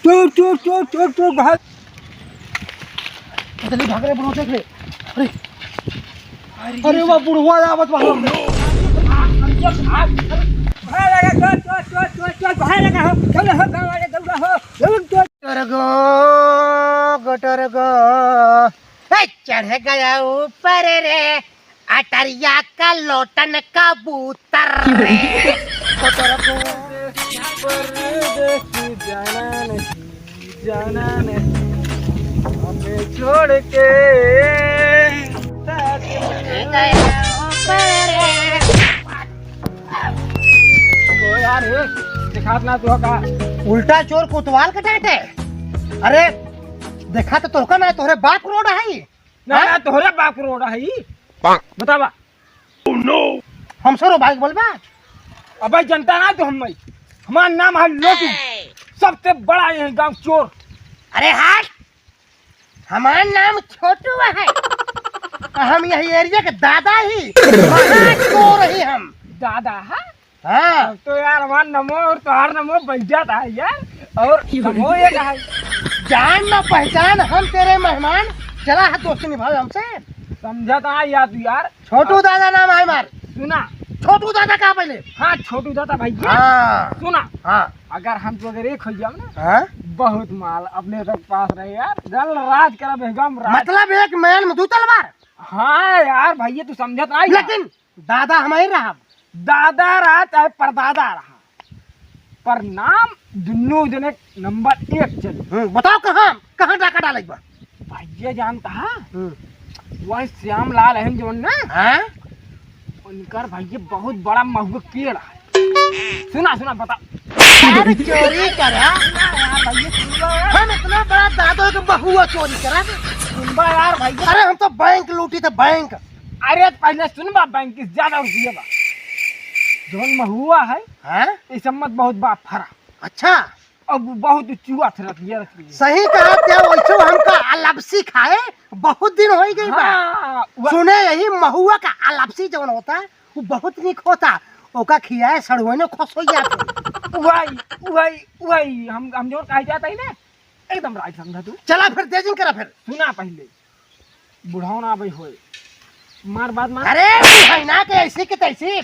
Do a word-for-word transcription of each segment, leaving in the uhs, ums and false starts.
चोर, चोर, चोर, चोर, चोर, भाग। जल्दी भाग रे, बुढ़वा देख ले। अरे, अरे, वाह, बुढ़वा आवत बा। भाग लगा, चोर, चोर, चोर, चोर, चोर, भाग लगा हो, चल हो, गाँव वाले, दौड़ा हो, दौड़, चोर। टरगो, गो टरगो। ए, चढ़ गया ऊपर रे, अटरिया का लोटन कबूतर रे। परदेसी, परदेसी, जाना नहीं, जाना नहीं, हमें छोड़ के। चढ़ गया ऊपर रे। ओ यार, ए, देखात ना तो का? उल्टा चोर कोतवाल के टाइट है। अरे, देखा तो तोहका ना, तोहरे बाप रोड है। ना, हाँ? ना, तोहरे बाप रोड है। बतावा। हमसे रो भाई बोलबा? अबे जनता ना तो हम, हमार नाम है लोटू, सबसे बड़ा यही गाँव चोर। अरे हट, हमार नाम छोटू है। हम यही एरिया के दादा ही, महा चोर ही हम। दादा है? हाँ। अब तो यार हमार नमो और तोहार नमो बन जाता है यार, और नमो एक है। जान ना पहचान, हम तेरे मेहमान, चला है दोस्ती निभावे हमसे। समझा था यार तू यार। छोटू दादा नाम है हमार। सुना। छोटू दादा कहा पहले? हाँ, छोटू दादा भैया। हाँ। सुना। हाँ। अगर हम तो अगर एक हो जाओ ना, हाँ? बहुत माल अपने तक पास रहे यार। जल राज करा बेगम राज। मतलब एक मैन में दो तलवार। हाँ यार भैया, तू समझत नहीं है। लेकिन दादा हमारे रहा। दादा रहा चाहे परदादा रहा, पर नाम दुन्नो जने नंबर एक चले। हम्म, बताओ कहाँ, कहाँ डाका डाले बा? भैया जानता है? हम्म। वह श्याम लाल है जौन ना? हाँ? उनकर भैया बहुत बड़ा महुआ पेड़ है। सुना, सुना, बता। अरे चोरी करा। हम इतना बड़ा दादा के महुआ चोरी करा। सुनबा यार भैया। अरे हम तो बैंक लूटी थे, बैंक। अरे पहले सुनबा, बैंक की ज्यादा रुपये बा। जौन महुआ है, हाँ? इस सम्मत बहुत बा फरा। अच्छा। अब बहुत चुआ थे रतिया रतिया। सही कहा थे, वैसे हमका अलबसी खाए बहुत दिन हो ही गई बा। हाँ, वह सुने यही महुआ का अलबसी जौन होता है, वो बहुत निक होता। ओका खियाए सड़ुआइनो खुश हो जाते। वही, वही, वही, हम, हम जौन कहे जाता है ना, एकदम राइट समझा तू। चला फिर, दे जिन करा फिर। सुना पहले, बुढ़ाओ ना भाई होए, मार बात मार। अरे, बुढ़ाई ना के ऐसी की तैसी,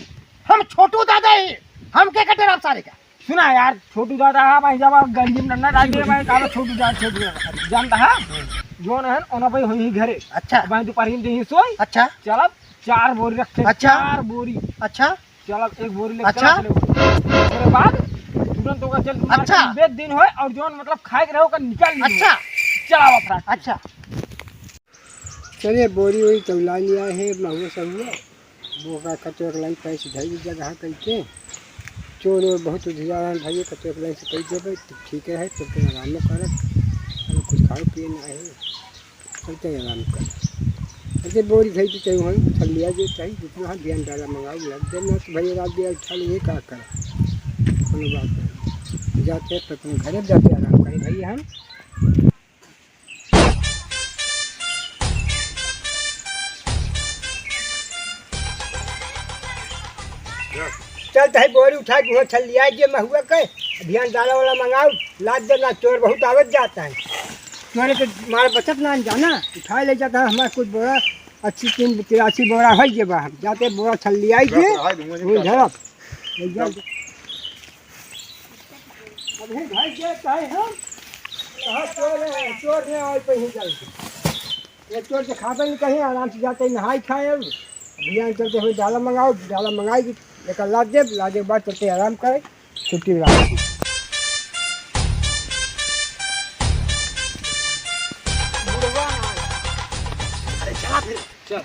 हम छोटू दादा ही, हम के कटे राम सारे का। सुना यार, छोटू दादा है भाई, जब गंजी में डंडा डाल दिया भाई, काला छोटू दादा, छोटू दादा, जानता है? जौन है, ओना भाई होई घरे। अच्छा। भाई दोपहर में देही सोई। अच्छा। चलब, चार बोरी रखे, अच्छा। चार बोरी। अच्छा। चल, अब एक बोरी लेके अच्छा। चल, चले बोरी। ओकरे बाद तुरंत ओकर चल, अच्छा। मार्केट में बेच दिन होए और जौन मतलब खाए के रहे, ओकर निकाल ली। अच्छा। चल, आवा फटाक। अच्छा। चलिए, बोरी वोरी तौला लिया है, महुआ सहुआ। बोका कचरा के लाई पैसे धई जगह कइके। चोर ओर बहुत उधिया रहन भाई, कचरा के लाई से कई देबे, तो ठीक है, तो फिर आराम करत। अब कुछ खाए पिए ना है। चलते आराम कर। अरे बोरी धई के चाहे वहीं उठा लिया जे चाही, जितना हाथ ध्यान डाला मंगाओ, लग दे ना तो भाई रात दिया उठा लिए, का कर? कोनो बात नहीं। जाते हैं तो अपने घरे जाते आराम करें भाई हम। चलते हैं बोरी उठा के वहाँ छल लिया जे महुआ के, ध्यान डाला वाला मंगाओ, लाद दे ना, चोर बहुत आवत जाता है। चोरे के मार बचत ना जाना, उठाए ले जाता है हमारा कुछ बोरा, अस्सी तीन तिरासी बोरा है जे बा, हम जाते बोरा छल लिया जे, वो झड़प। ले जा। अबे भाई जे चाहे हम, कहाँ चोर है, चोर नहीं आए पे ही जाए। ये चोर के खाबे नहीं कहीं, आराम से जाते नहाई खाए। अब बिहान चलते हुए डाला मंगाओ, डाला मंगाई के लेकर लाद दे, लादे के बाद चलते आराम करे, छुट्टी रात की। अरे चला फिर। चल।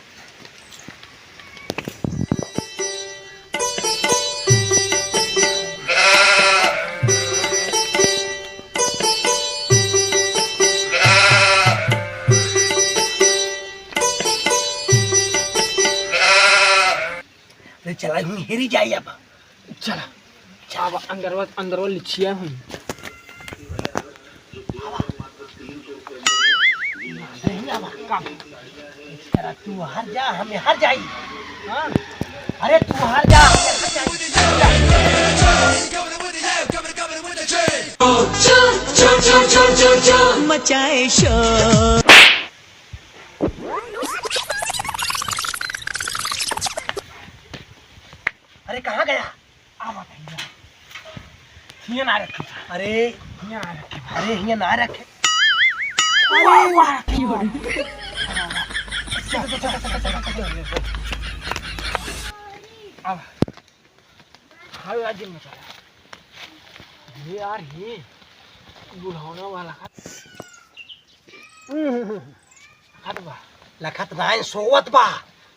अरे चला, हम हेरी जाई अब। चला। अब अंदरवा, अंदरवा लिछिया हम। नहीं अब। का? तेरा तू हर जा, हम हर जाई। हाँ? अरे तू हर जा, हम हर जाई। चोर, चोर, चोर, चोर, अरे, कहाँ गया? आवा भैया। हियाँ ना रखे। अरे। हियाँ ना रखे। अरे, हियाँ ना रखे। वाह, वाह। आवा। हाँ, आज दिन में चला। ये यार, ये बुढ़ौना वाला। लखत बा। लखत नाहीं, सोवत बा।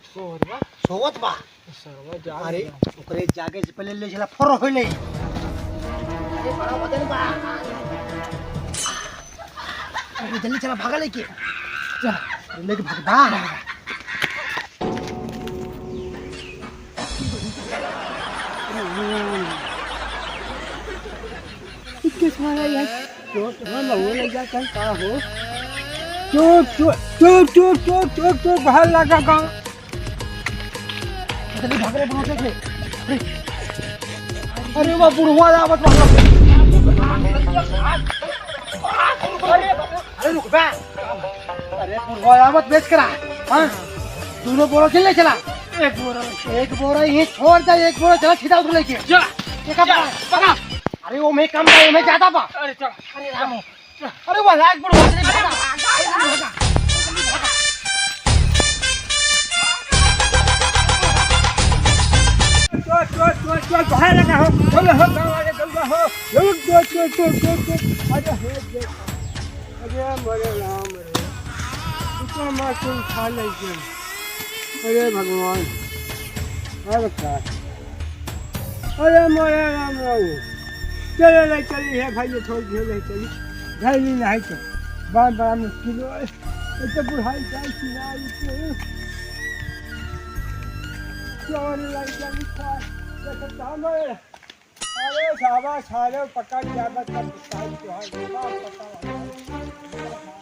सोवत बा? सोवत बा। सरवा जाग अरे, गया। ओकरे जागे से पहिले ले चला, फुर्र होइले। अरे, बड़ा वजन बा। अरे, जल्दी चला, भागा लेके। चल, लेके भाग बा। किस मारा यार? चोट, हाँ, महुआ लग जाता है, का हो? चोट, चोट, चोट, बाहर लगा का? जल्दी भाग रे, बुढ़वा देख ले। अरे वाह, बुढ़वा आवत बा। अरे, अरे रुक बे। अरे बुढ़वा आवत बेच करा। हाँ? दोनों बोरा के ले चला। एक बोरा। एक बोरा ये छोड़ दे, एक बोरा चला सीधा उधर लेके। जा। ये का जा, पकड़। पकड़। अरे वो में कम बा, ये में ज्यादा बा। अरे चल। अरे राम हो। अरे वाह, एक बुढ़वा चले भागा। अरे भागा। चल, चल, चल, चल, बाहर लगा हो। चल, हो, गाँव वाले दौड़ा हो। चल, चल, चल, चल, चल, चल। अरे, हे, हे। अरे, मोरे राम रे। इतना मासूम था लेकिन। अरे भगवान। अरे का। अरे मोरे राम राम। चलो ले चली है भाई, ये थोड़ी देर ले चली। घर नहीं, नहीं तो। बार बड़ा मुश्किल हो। ये तो बुढ़ाई का चिल्ला रही थी। चोर लग गया था। ये तो काम है। अरे साहबा, सारे पकड़ लिया, बस अब सारे जो है, बाप पता लगा।